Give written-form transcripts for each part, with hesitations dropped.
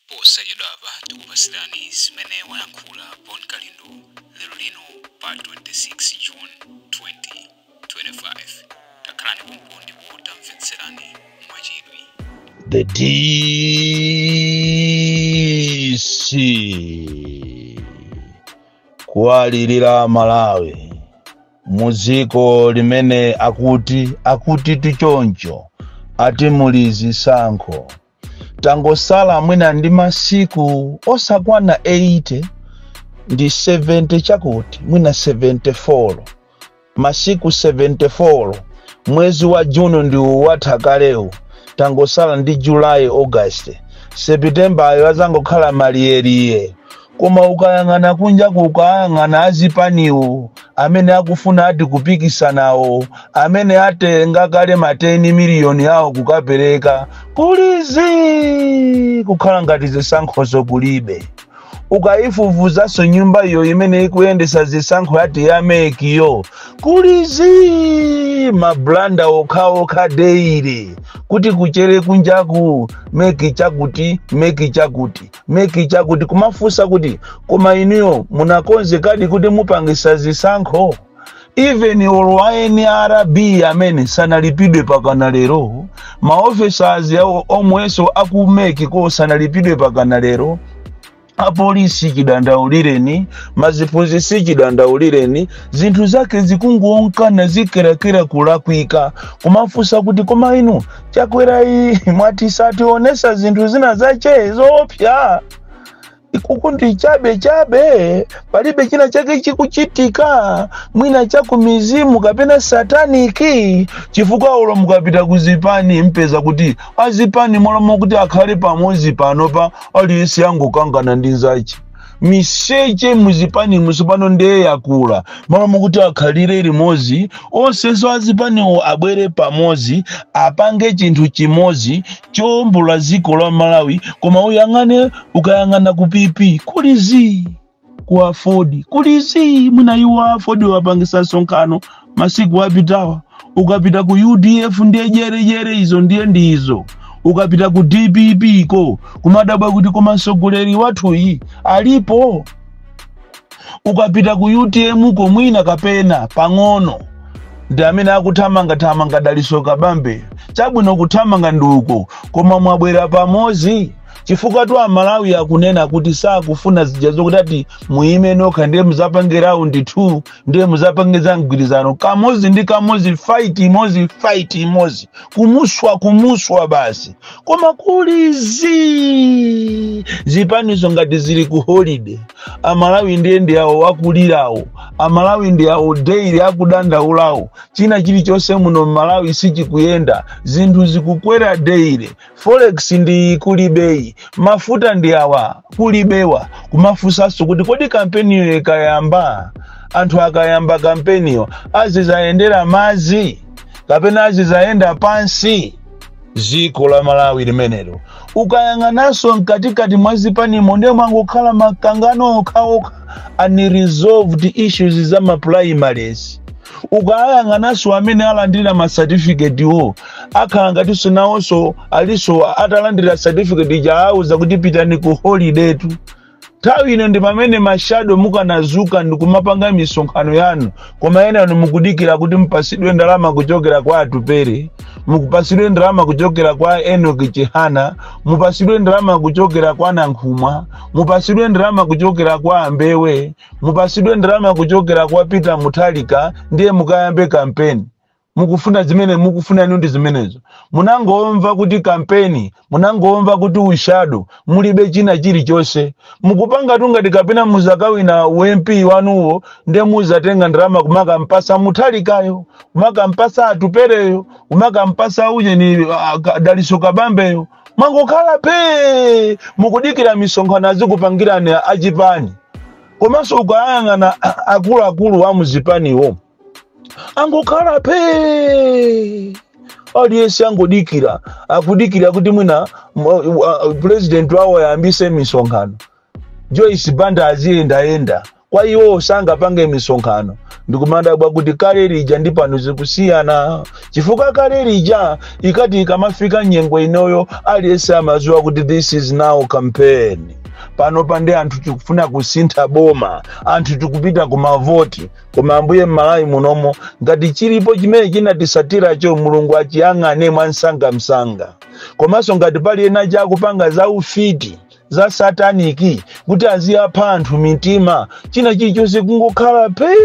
Posachedwapa tikupasirani zimene wayankhula Bon Kalindo lero lino pa 26 June 2025. Takhalani pompo ndipo tamvetserani mwachidwi. The DC kuwalirira Malawi muziko limene akuti tichoncho ati muli zisankho. Tangosala mwina ndi masiku osakwana 80 ndi 70 chakuti mwina 74, masiku 74. Mwezi wa Juni ndi watha kalewu, tangosala ndi Julayi, August, September, ayo azangokhala maliyeriye. Koma ukayang'ana kunja, kukayang'ana azipaniwo amene akufuna ati kupikisanawo, amene atenga kale ma 10 miliyoni awo kukapereka, kulizi kukhala ngati zisankhozo kulibe. Ukayifufuzanso nyumba iyo imene ikuyendesa zisankho yati ya MEC yo, kulizi ma blunder okhaokha daily, kuti kuchere kunjaku MEC chakuti, MEC chakuti, MEC chakuti. Kumafunsa kuti koma inuyo munakonzekadi kuti mupangisa zisankho? Even olo a NRB amene sanalipidwe pakana lero, ma officers omwenso aku MEC ko sanalipidwe pakana lero, apolisi chidandaulireni, maziphunzitsi chidandaulireni, zinthu zake zikungonkana zikerakera kulakwika. Kumafunsa kuti koma inu Chakwerayi mwati sationesa zinthu zina zache zoopsa ikuku ndi chabe chabe, palibe china chake chikuchitika, mwina chakumizimu kapena satanic? Chifukwa ulo mukapita kuzipani mpeza kuti azipani mwalomo kuti akhale pamodzi panopa, aliyense angokangana ndi nzache. Miseche muzipani musopano ndiye yakula. Mwalomo kuti akhalire limodzi onsenso azipaniwo abwere pamodzi apange chinthu chimodzi chowombola dziko la Malawi. Koma uyang'ane, ukayang'ana ku PP kuli zii, ku AFORD kuli zii, mwina iwo AFORD wapangisa msonkhano masiku apitawa. Ukapita ku UDF ndiye jerejere, izo ndiye ndizo. Ukapita ku DPP ko kumadabwa kuti koma mtsogoleri wathuyi alipo? Ukapita ku UTM ko mwina kapena pang'ono ndi amene akuthamangathamanga, Daliso Kabambe. Chabwino, kuthamanga ndi uko, koma mwabwera pamodzi? Chifukwa tu Amalawi akunena kuti sakufuna zija zokuti ati muime nokha ndiye muzapange round 2, ndiye muzapange za mgwirizano. Kamodzi ndi kamodzi, fight imodzi, fight imodzi, kumuswa kumuswa basi. Koma kuli zii, zipanizo ngati zili ku holiday. Amalawi ndiye ndi awo akulirawo, Amalawi ndi awo daily akudandaulawo. China chilichonse muno Mmalawi sichikuyenda, zinthu zikukwera daily, forex ndi kulibeyi, mafuta ndi awa kulibewa. Kumafunsanso kuti kodi kampeniyo ikayamba, anthu akayamba kampeniyo azizayendera madzi kapena azizayenda pansi? Dziko la Malawi limenelo. Ukayang'ananso mkatikati mwa zipanimo ndiye mwangokhala makangano okhaokha, unresolved issues za ma primaries. Ukayang'ananso amene alandira ma certificate wo, akhala ngatinso nawonso aliso atalandira certificate ija auza kuti pitani ku holiday tu. Nthawi ino ndi pamene ma shadow mukanazuka ndikumapanga misonkhano yanu, koma ena anu mukudikira kuti mupasidwe ndalama kuchokera kwa Atupere, mukupasidwe ndalama kuchokera kwa Enoch Chihana, mupasidwe ndalama kuchokera kwa Nankhumwa, mupasidwe ndalama kuchokera kwa Ambewe, mupasidwe ndalama kuchokera kwa Peter Mutharika, ndiye mukayambe kampeni. Mukufuna zimene mukufuna inu ndi zimenezo. Munangomva kuti kampeni, munangomva kuti u shadow, mulibe china chilichonse mukupanga. Tungati kapena muzakawina MP wanuwo, ndiye muzatenga ndalama kumakampasa Mutharikayo, kumakampasa Atupereyo, kumakampasa uje ni Daliso Kabambeyo. Mwangokhala pe mukudikira misonkhano azikupangirani achipani. Komanso ukayang'ana akuluakulu a muzipaniwo angokhala pe, aliyense angodikira, akudikira kuti mwina president wawo ayambise misonkhano, Joyce Banda aziyendayenda. Kwa iwo sangapange misonkhano. Ndikumadabwa kuti kale lija ndi pano zikusiyana, chifukwa kale lija ikati ikamafika nyengo inoyo, aliyense amadziwa kuti this is now campaign. Pano pande anthu tikufuna kusintha boma, anthu tikupita kumavoti. Koma Ambuye, m'Malawi munomo ngati chilipo chimene chinatisatiracho, Mulungu achiyang'ane mwansangamsanga. Komanso ngati pali ena chakupanga za ufiti, za satanic, kuti aziyapha anthu mitima, china chilichonse kungokhala pee,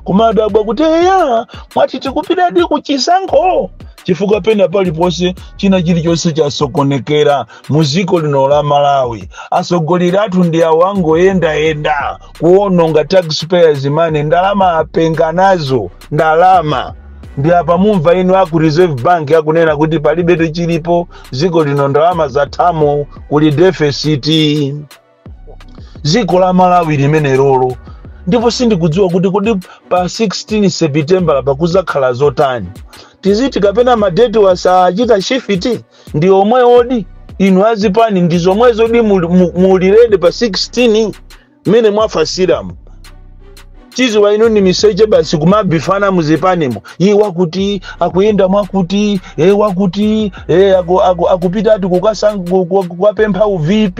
kumadabwa kuti eya, mwati tikupitadi kuchisankho, chifukwa pena paliponse china chilichonse chasokonekera mu dziko lino la Malawi. Atsogoleri athu ndi awo angoyendayenda kuwononga taxpayers' money, ndalama apenga nazo ndalama. Ndi apa mumva inu aku Reserve Bank akunena kuti palibetu chilipo dziko lino, ndalama zathamo, kuli deficit dziko la Malawi limene lolo. Ndipo sindikudziwa kuti kodi pa 16 September pakuzakhala zotani. Tiziti kapena ma date wasachita shift, ndi omwe odi inu azipani ndi zomwezo di muli ready pa 16 mmene mwafasiramo chiziwa inu ni miseche basi, kumabifana muzipanimo, iye wakuti akuyenda mwakuti, e wakuti e akupita ati kukapempha u VP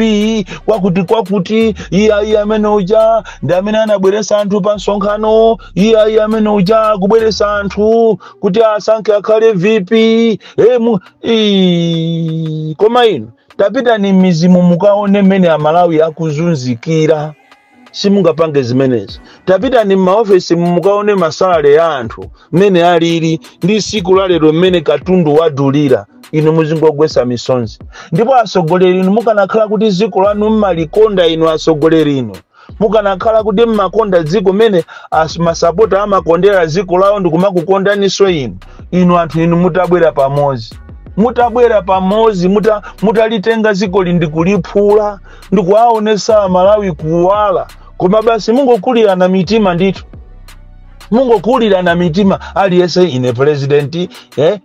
kwakuti kwakuti, iye iye amene uja ndi amene anabweresa anthu pa msonkhano, iye iye amene uja akubweresa anthu kuti asankhe akhale VP e mu ii. Koma inu tapitani m'mizimu mukaone mmene Amalawi akuzunzikira, simungapange zimenezi. Tapitani m'maofesi mukaone ma salary ya anthu mmene alili ndi siku la lero, mmene katundu wadulira, inu muzingogwesa misonzi. Ndipo atsogoleri inu, mukanakhala kuti dziko lanu mmalikonda, inu atsogoleri inu mukanakhala kuti mmakonda dziko mmene masapota amakondera dziko lawo ndikumakukondaninso inu, inu anthu inu mutabwera pamodzi, mutabwera pamodzi, mutalitenga dzikoli ndikuliphula ndikuwaonesa Amalawi kuwala. Koma basi mungokulirana mitima ndithu, mungokulirana mitima, aliyense ine president,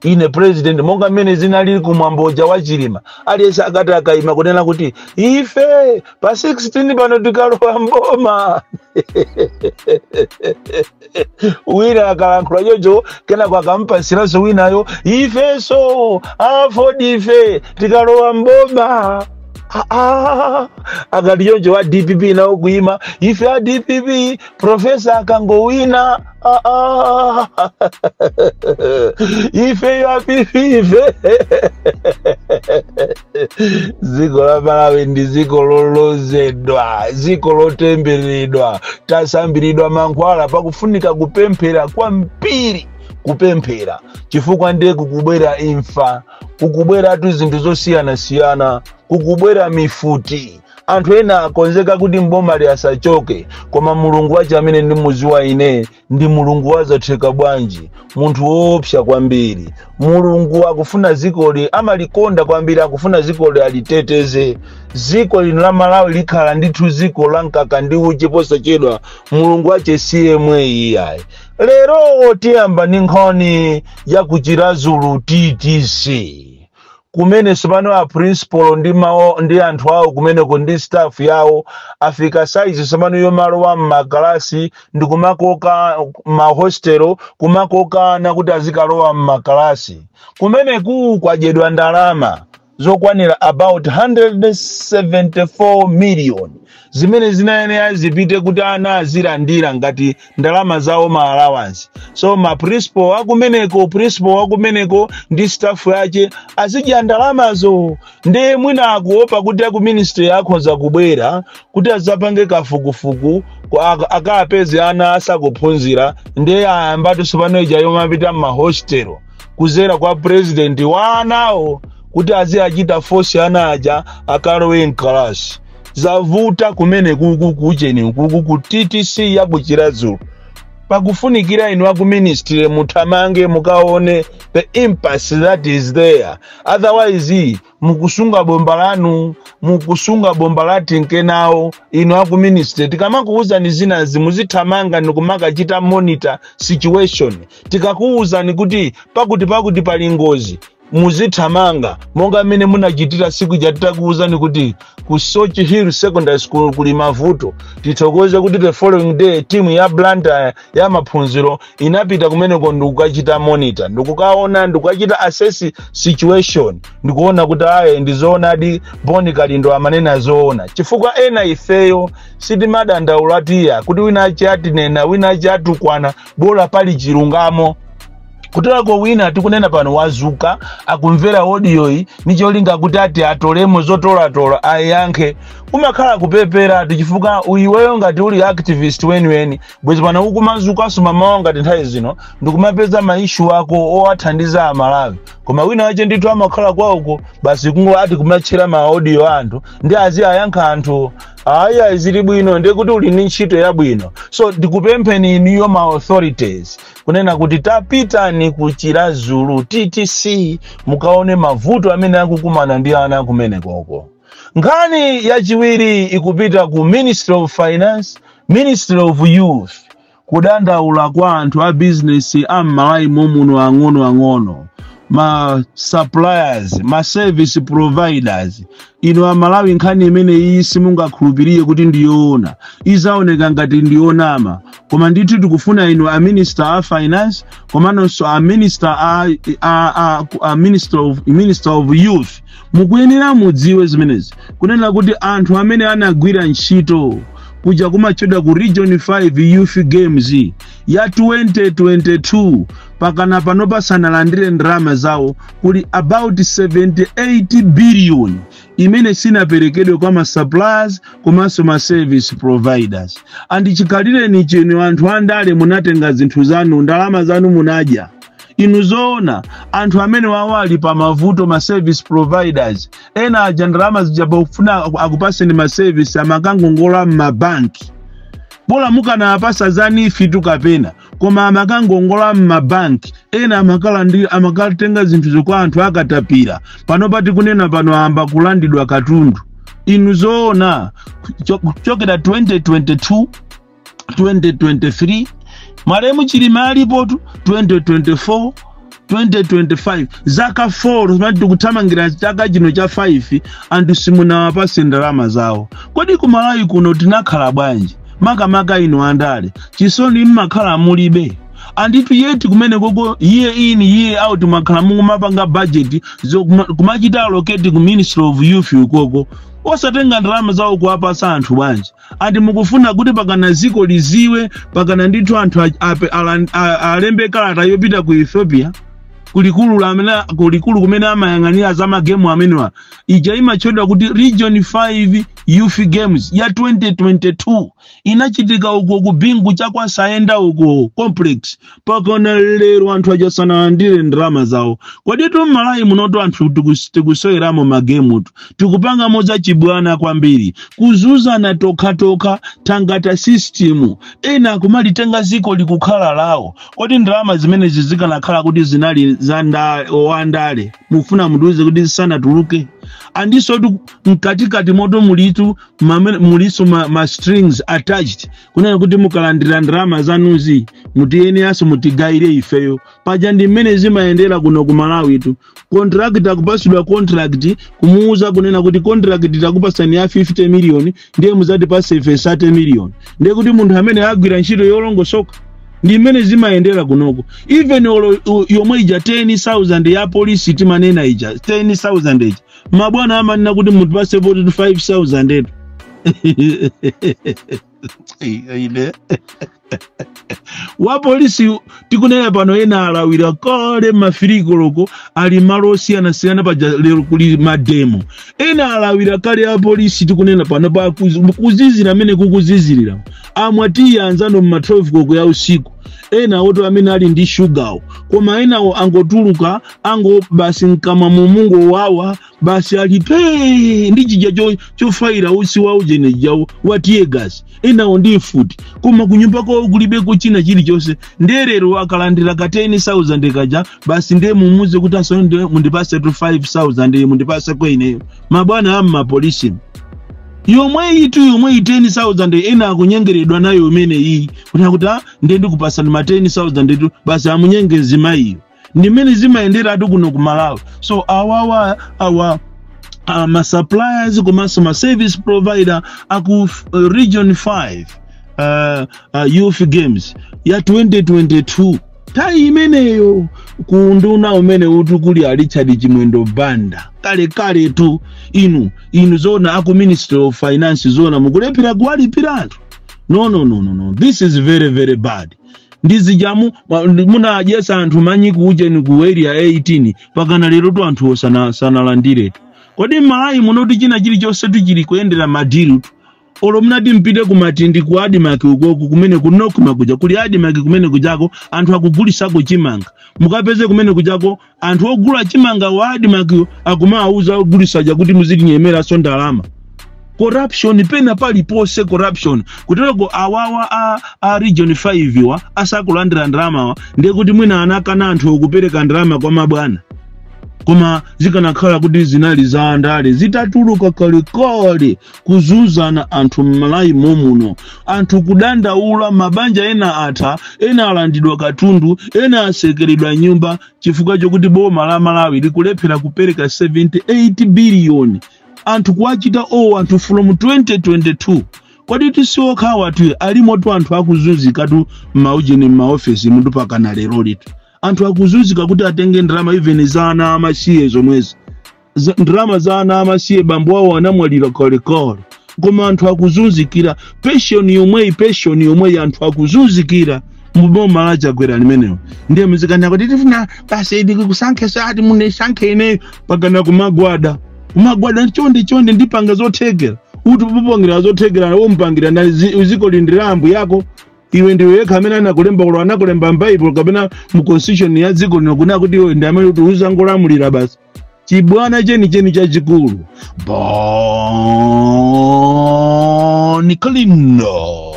ine president, monga mmene zinalili kumwamboja wa Chilima. Aliyense akati akayima kunena kuti ife pa 16 pano tikalowa mboma, wina akalankhula chocho, kenako akampasiranso winayo, ifenso AFORD ife tikalowa mboma. Ah, ah, akati choncho wa DPP nawo kuima, ife a DPP professor akangowina. Ah, ah. Ife a PP ife. Dziko la Malawi ndi dziko lolozedwa, dziko lotembereredwa, tasambiridwa mankhwala. Pakufunika kupemphera kwambiri, kupemphera, chifukwa ndiye kukubwera imfa, kukubweratu zinthu zosiyanasiyana, kukubwera mifuti. Anthu ena akonzeka kuti mbomali asachoke. Koma Mulungu wache amene ndimuziwa ine ndi Mulungu wazatheka bwanji, munthu woopsa kwambiri. Mulungu akufuna dzikoli, amalikonda kwambiri, akufuna dzikoli aliteteze. Dziko lino la Malawi likhala ndithu dziko la mkaka ndi uchi posachedwa. Mulungu wache siyemwe iyayi. Lero tiyamba ndi nkhani ya kuChiradzulu TTC, kumene sopano a principal ndi mawo ndi anthu awo kumeneko ndi staff yawo afika size sopano yomalowa mmakalasi ndi kumakoka mahostelo, kumakokana kuti azikalowa mmakalasi. Kumeneku kwadyedwa ndalama zokwanira about 174 million zimene zinayenera zipite kuti ana azilandira ngati ndalama zawo, ma allowance. So ma principal akumeneko, principal wakumeneko ndi staff yache azidya ndalamazo. Ndi mwina akuopa kuti aku ministry akhoza kubwera kuti azapange kafukufuku, akapeze ana asakuphunzira. Ndiye ayambatu sopano ija yomapita m'mahostelo kuzera kwa president wa anawo kuti aziyachita force ana aja akalowe mkalasi. Zavuta kumene kuku kucheni kuku ku TTC ya kuChiradzulu. Pakufunikira inu aku ministry muthamange mukaone the impasse that is there, otherwise mukusunga bomba lanu, mukusunga bomba la tinkenawo. Inu aku ministry, tikamakuwuzani zinazi muzithamanga ndikumakachita monitor situation. Tikakuwuzani kuti pakuti pakuti pali ngozi. Muzithamanga monga mmene munachitira siku titakuwuzani kuti ku Soche Hill Secondary School kuli mavuto. Tithokoze kuti the following day timu ya Blantyre ya maphunziro inapita kumeneko ndikukachita monitor, ndikukaona, ndikukachita assess situation, ndikuona kuti aye, ndizoonadi, Boni Kalindo amanena zoona, chifukwa ena ifeyo sitimadandaula tiya kuti wina achi atinena, wina achi atukwana, bola pali chilungamo. Kuterako wina tikunena pano wazuka akumvera audioyi ni cholinga kuti ati atolemo zotolatola ayankhe. Umakhala kupepera chifukwa iweyo ngati uli activist weniweni, bwezi pano ukumazukanso mamawa ngati nthawi zino ndikumapeza ma issue ako owathandiza Amalawi. Koma wina wache ndithu amakhala kwauko basi kungo ati kumatchera ma audio anthu ndi azi ayankha anthu. Aya, zili bwino, ndiye kuti uli ndi ntchito yabwino. So ndikupempheni iniyo ma authorities kunena kuti tapitani ku Chiradzulu TTC mukaone mavuto amene akukumana ndi ana kumenekoko. Nkhani yachiwiri ikupita ku Ministry of Finance, Ministry of Youth, kudandaula kwa anthu a business a m'Malawi momuno ang'ono ang'ono, ma suppliers, ma service providers. Inu Amalawi, nkhani imene iyi simungakhulupirire kuti ndiyoona, izaoneka ngati ndiyonama, koma ndithu tikufuna inu a Minister a Finance komanso a Minister a Minister of Youth mukuyenera mudziwe zimenezi, kunena kuti anthu amene anagwira ntchito kuja kumatchedwa ku Region 5 Youth Games ya 2022 pakana pano pasanalandire ndalama zawo. Kuli about 78 billion imene sinaperekedwe kwa ma suppliers komanso ma service providers. And chikhalireni chenu anthu andale munatenga zinthu zanu, ndalama zanu munadya inu. Zoona, anthu amene wawali pa mavuto, ma service providers ena aja, ndalama zija pofuna akupaseni ma service amakangongola m'mabanki. Bola mukanapasa za NEEF tu kapena, koma amakangongola m'mabanki. Ena amakatenga zinthu kwa anthu akatapira. Pano pati kunena pano amba kulandidwa katundu. Inu zoona, kuchokera 2022, 2023, malemu Chilima alipotu, 2024, 2025, zaka 4 zimati tikuthamangira chaka chino cha 5, anthu simunawapase ndalama zawo. Kodi kumalawi kuno tinakhala bwanji? Makamaka inu andale, chisoni mmakhala mulibe. Anditu yeti kumene koko year in, year out mwakhala mukumapanga budget kumachita allocate ku Ministry of Youth ukoko, osatenga ndalama zawo kuwapasa anthu bwanji? Andi mukufuna kuti pakana ziko liziwe, pakana ndithu anthu alembe kalata yopita ku Ethiopia kulikulu amene kulikulu kumene amayang'anira za ma game amenewa. Ija imatchedwa kuti Region 5 Youth Games ya 2022, inachitika uko ku Bingu chakwasayenda uko complex. Pakana lero anthu aja sanalandire ndalama zawo. Kodi mmalawi munoto anthu tikusoweramo ma game tu, tikupangamo zachibwana kwambiri, kuzuzana tokhatokha, thangata system, ena kumalitenga ziko likukhala lawo. Kodi ndalama zimenezi zikanakhala kuti zinali za wandale, mufuna mundiuze kuti zisanatuluke? Andisotu mkatikati moto mulitu muliso ma strings attached, kunena kuti mukalandira ndalama zanuzi mutiyeneranso mutigayire ifeyo. Paja ndi mmene zimayendera kuno ku Malawi tu. Contract akupasidwa contract, kumuuza kunena kuti contract takupasani ya 50 million, ndiye muzatipase ife 30 million, ndiye kuti munthu amene agwira ntchito yolongosoka. Ndi mmene zimayendera kunoko. Even olo yomwe ija 10,000 ya polisi timanena ija, 10,000 ija, mabwana amanena kuti mutipase 45,000 etu. Ine wa polisi tikunena pano ena alawira kale mafirikoloko, ali malo osiyanasiyana. Paja lero kuli ma demo, ena alawira kale a polisi. Tikunena pano pa kuzizira amene kukuzizirira, amwe tiyanzano mma 12 koko ya usiku. Ena oto amene ali ndi shugawo, koma enawo angotuluka, ango basi mkamwa mumungo wawa basi, ali pee ndi chija chofayira usi wa ujeneja wa tear gas. Enawo ndi mfuti, koma kunyumba kwawo kulibeko china chilichonse. Ndiye lero akalandira ka 10,000 kaja basi, ndiye mumuze kuti aso ndiye mundipase tu 5000, mundipase kwa ineyo. Mabwana amma polisi yomwe itu yomwe 10,000, ena akunyengeredwa nayo imene iyi, kuti akuti, "Ah, ndiye ndikupasani ma 10,000 tu," basi amunyengezi mayiyo. Ndimene zimayenderatu kuno ku Malawi. So awawa awa ma suppliers komanso ma service provider aku Region 5 Youth Games ya 2022, nthawi imeneyo ku nduna umene uti kuli a Richard Chimwendo Banda kalekale tu. Inu zona aku Ministry of Finance, zona mukulephera kuwalipira anthu? No, no, no, no, no, this is very, very bad. Ndizijamu munadyesa anthu manyi kuujeni ku Area 18, pakana lero tu anthu sanalandiretu. Kodi m'Malawi munoti china chilichonse tuchili kuyendera ma deal tu? Olo munati mpite kumatindi ku ADMARC ukoku, kumene kunokuma kuja kuli ADMARC, kumene kujako anthu akugulisako chimanga. Mukapeze kumene kujako anthu ogula chimanga wa ADMARC akumawuza ogulisaja kuti muzitinyemeraso ndalama. Corruption pena paliponse, corruption kutereko. Awawa a Region 5 wa asakulandira ndalamawa, ndiye kuti mwina anakana anthu okupereka ndalama kwa mabwana. Koma zikanakhala kuti zinali za ndale, zitatuluka kalekale. Kuzunzana anthu m'Malawi momuno, anthu kudandaula, mabanja ena atha, ena alandidwa katundu, ena asekeredwa nyumba chifukwa chokuti boma la Malawi likulephera kupereka 78 biliyoni. Anthu kuwachita owo anthu from 2022. Kodi tisiokhawa tu? Alimotu anthu akuzunzikatu m'maujeni, m'maofesi mutu pakana lero litu anthu akuzunzika kuti atenge ndalama, even za ana amasiye zomwezi. Ndalama za ana amasiye, bambo awo anamwalira kalekale, koma anthu akuzunzikira pension yomweyi, pension yomweyi anthu akuzunzikira muboma la Chakwera limeneyo. Ndiye muzikana kuti tifuna basi ndikusankhe, ati munesankhe ineyo, pakana kumagwada kumagwada, chonde chonde, ndipanga zothekera. Uti upangira zothekera, wompangira na ziko lindira ambu yako iwe ndiwe yekha amene anakulemba, ulo anakulemba m'Bible kapena mu constitution ya dziko lino kuna kuti iwe ndi amene kuti uzangolamulira basi. Chibwana chenicheni chachikulu. Bon Kalindo,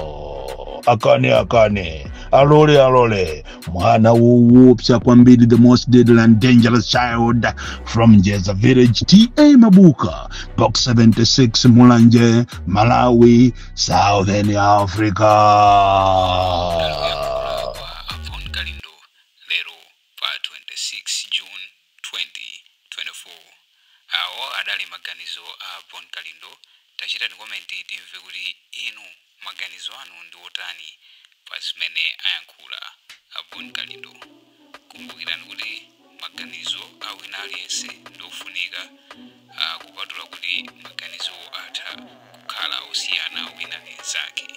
akane akane, alole alole, mwana woopsa kwambiri, the most deadly and dangerous child from Njeza Village, T/A Mabuka, Box 76, Mulanje, Malawi, Southern Africa. Kuyankhula kwa a Bon Kalindo lero pa 26 June 2024. Awo adali maganizo a Bon Kalindo. Tachitani comment, timve kuti inu maganizo anu ndi otani pa zimene ayankhula a Bon Kalindo. Kumbukirani kuti maganizo a wina aliyense ndi ofunika, kupatula kuti maganizo atha kukhala osiyana wina ndi nzake.